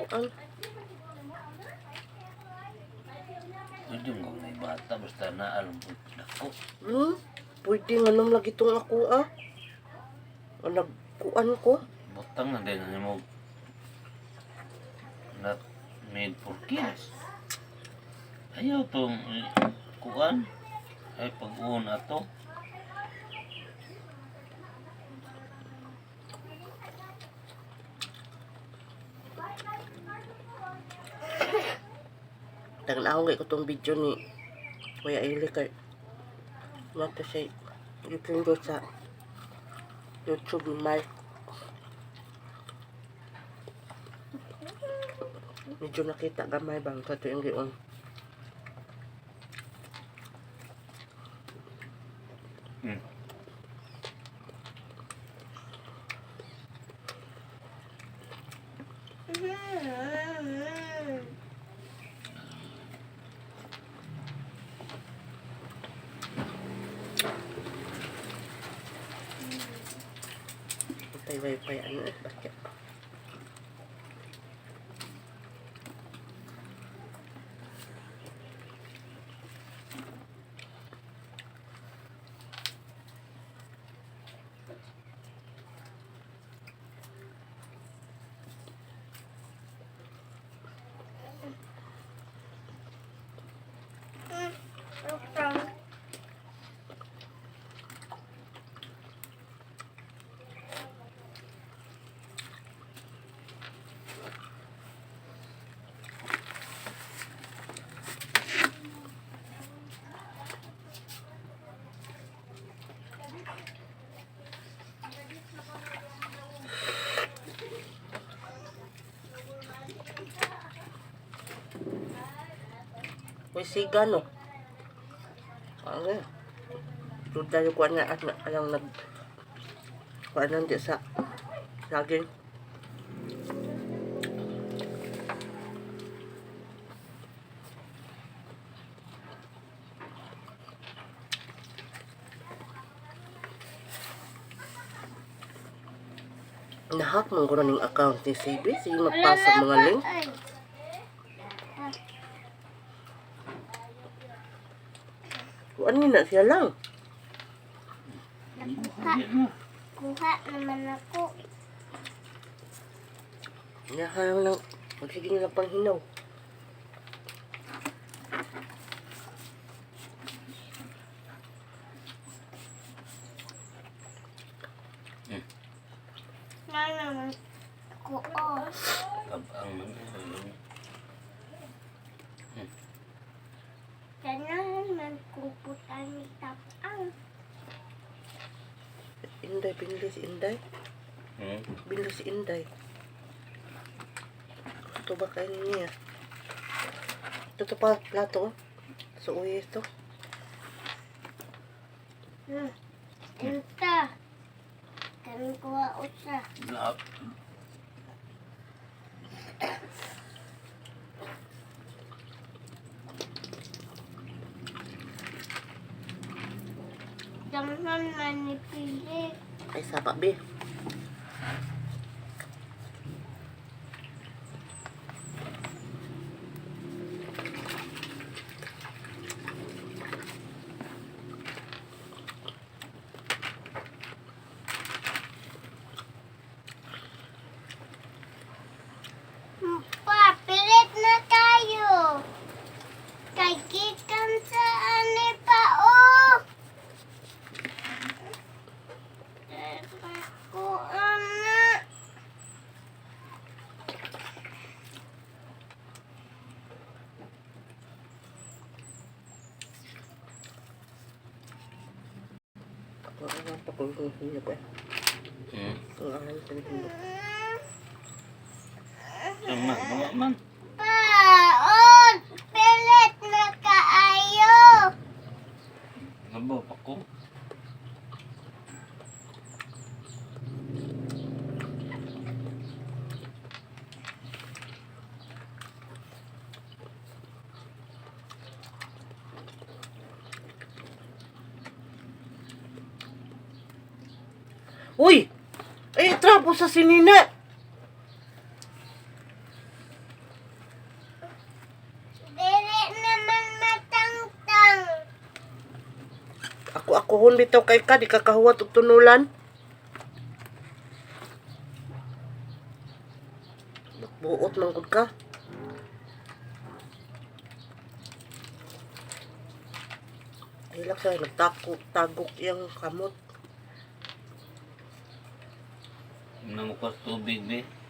Kuan. Pwede mo kung may bata, basta na alam po. Dako. Pwede nga nung lagi tong ako ah. Ang nagkuan ko. Butang na din na mo. Not made for kids. Ayaw tong kuan. Ay pag-uon ato. Tagal kay ko tong video ni Kuya Eli kay nato siya i-upload sa YouTube ni Mike. Medyo nakita gamay bang sa tuwing gion. Patay wifi ano eh, bakit? May siga no. Ano eh. Doon tayo kuha na at alang nag kuha na di sa saging. Nahack man ko na ning account ni CB. Sige magpasa mga link. Ay. Kuan ni na siya lang. Nakuha. Kuha naman ako. Naharang lang. Magsige na lang panghinaw. Na naman ako. Oh. Tabang man. Ayun. Ganahan man kung putan ni tapang. Inday, binli si Inday. Binli si Inday. Gusto ba kayo niya? Ito to pa, plato. Oh. So, uwi ito. Inta. Kami kuha usa. Lap. Damhan man ni Pili. Ay, sapa, be. Pa, pilit na tayo. Kay gikan sa ani pa oh. Ko ana. Ako ang pakulong hinog eh. Ang alam sa hinog. Sama, bawa man. Pa, oh, pilit na kaayo. Labaw pa ko. Uy! Ay, trapo sa sinina! Ako akohon bitaw kay ka di ka kahuwat og tunulan. Buot man gud ka. Hilak sa nagtakok tagok iyang kamot. Namukas tubig be.